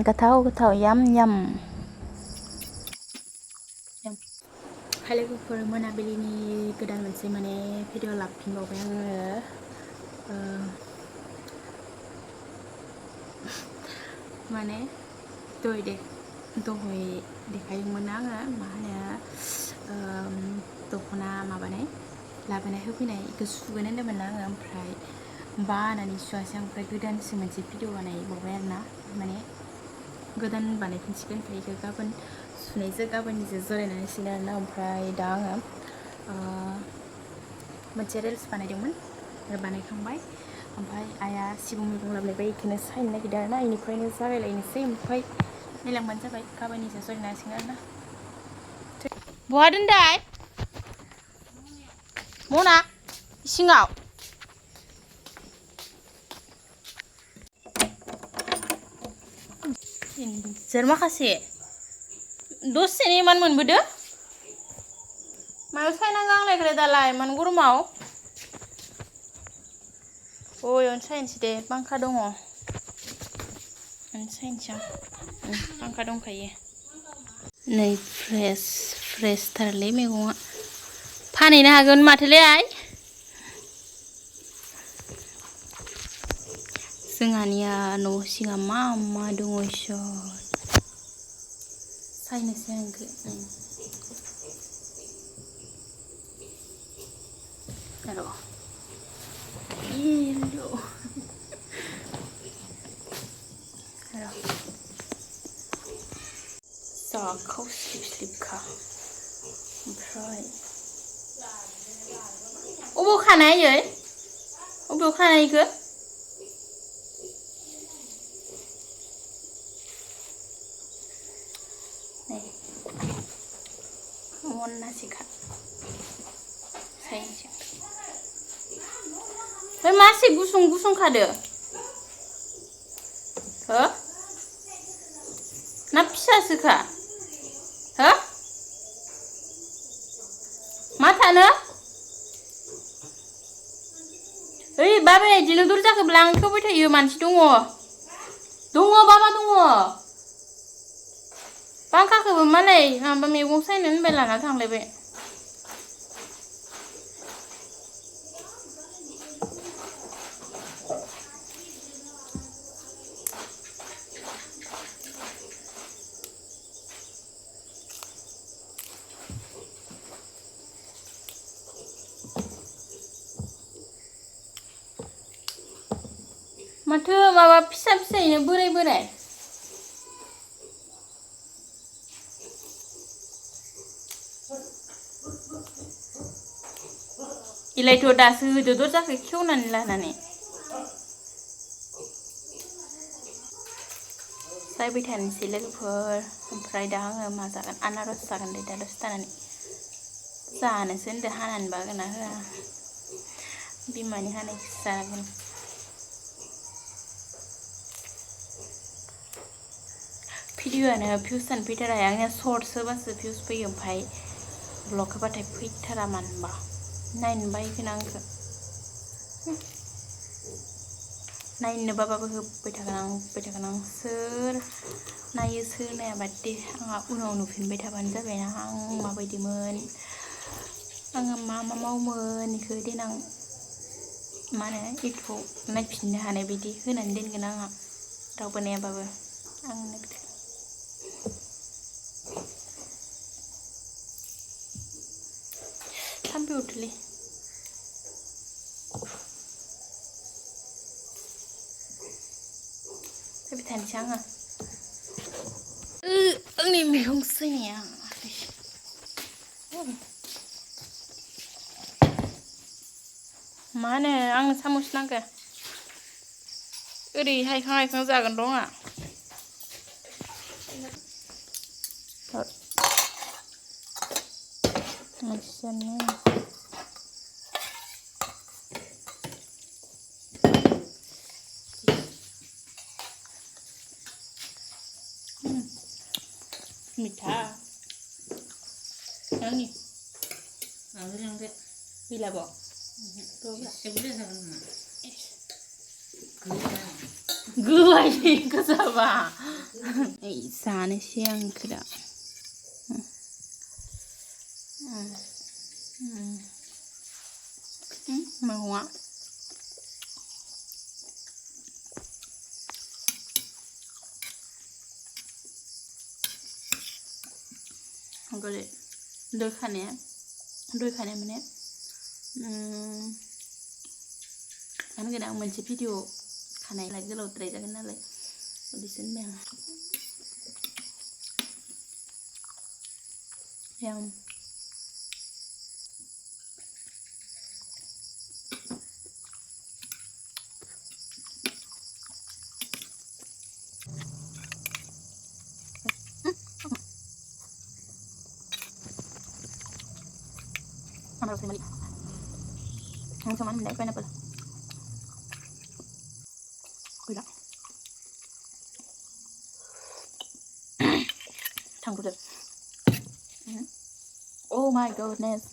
गोथाव याम हाय लोगोफोर मोनाबिलिनि गोदान मोनसे भिडिअ लाफिनबावबाय आङो दहाय देखायदोंमोन आङो दख'ना लाबोनाय होफैनाय बेखौ सुगोन होनदोंमोन आङो ओमफ्राय बानानै सुवासै आं ओमफ्राय गोदानसो मोनसे भिडिअ बानायबावबाय आरोना गोदान बानायफिनसिगोन ओमफ्राय बेखौ गाबोन सुनायजों गाबोननिजों जरायनानैसिगोन आरोना ओमफ्राय दा आङो मोनसे रिल्स बानायदोंमोन आरो बानायखांबाय ओमफ्राय आइया सिबुं मैगं लाबोलायबाय बेखौनो सायनो नागिरदों आरोना बेनिफ्रायनो जागायलायनोसै ओमफ्राय नायलांबानो जाबाय गाबोननिजों जरायनांसिगोन आरोना बहा दोनदाय मना इसिङाव सोर माखासे दसेनो इमान मोनबोदो मायाव सायनांगौ आंलाय दालाय इमान गरमाव ओयावनो सायनोसै दे फांखा दङ सायनोसै आं फांखा दंखायो नै फ्रेसथारलै मैगङा फानहैनो हागोन माथोलै आइ जोंहानिया न' सिङाव मा दङ इसोर सायनोसै आंखौ जाखाव स्लिबखा ओमफ्राय अबाव खानाय अबाव खानायखौ मनासिखा सायनोसै ओमफ्राय मासे गुसुं खादो हो ना फिसासोखा हो मा थानो ओइ बाबाया बिदिनो दरजाखौ ब्लांखेवबाय थायो मानसि दङ बाबा दङ फांखाखौबो मालाय माबा मैगं सायनो होनबाय लाना थांलायबाय माथो माबा फिसायैनो बोराय इलायथ' दासो होदो दरजाखौ खेवनानै लानानै सायबाय थानोसै लोगोफोर ओमफ्राय दा आङो मा जागोन आनारस जागोन दे दा दसे थानानै जानोसो होनदो हानानै बागोना होआ बिमानि हानायखौसो जागोन भिडिअ'आनो भिउसानो फैथारा आंनिया सर्टस होबासो भिउस फैयो ओमफ्राय ब्लग होबाथाय फैथारा मानोबा नायनो बायगोन आंखौ नायनो बाबाबो होबाय थागोन आं सोर नायो सोर नायाबा दे आंहा उनाव नुफिनबाय थाबानो जाबायना आं माबायदिमोन आङो मा मावोमोन बेखौ देनां इउटुबाव नायफिननो हानाय बायदि होनानै दोनगोन आंहा रावबो नायाबाबो आंनो थाम्फै अरदोलै फैबाय थानोसै आङो आंनि मैगं सायनाया मा होनो आंनो सामस नांगौ ओरै हायखां जागोन र' आंहा मोनसेयानो मिठा आंनि गैलाबो गोबाय गोजाबा जानोसै आं दा मैगङा गोदै दय खानाया माने मा होनगोन आं मोनसे भिडिअ खानायलाय गोलावद्राय जागोन नालाय बिदिसो होनबाय आं Amar Rossi Mali. Ang sama naman pineapple. Gula. Tangguh deh. Oh my goodness.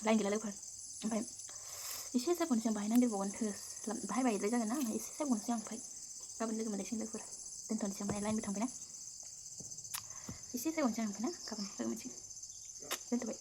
Lain gila lepas. Sampai. Isi saya pun siang bayi nanti bawa terus. Bayi bayi aja kan? Isi saya pun siang bayi. Kapan lagi Malaysia lepas. Tentu siang bayi lain betang kan? Isi saya pun siang kan? Kapan lagi Malaysia? Tentu bayi.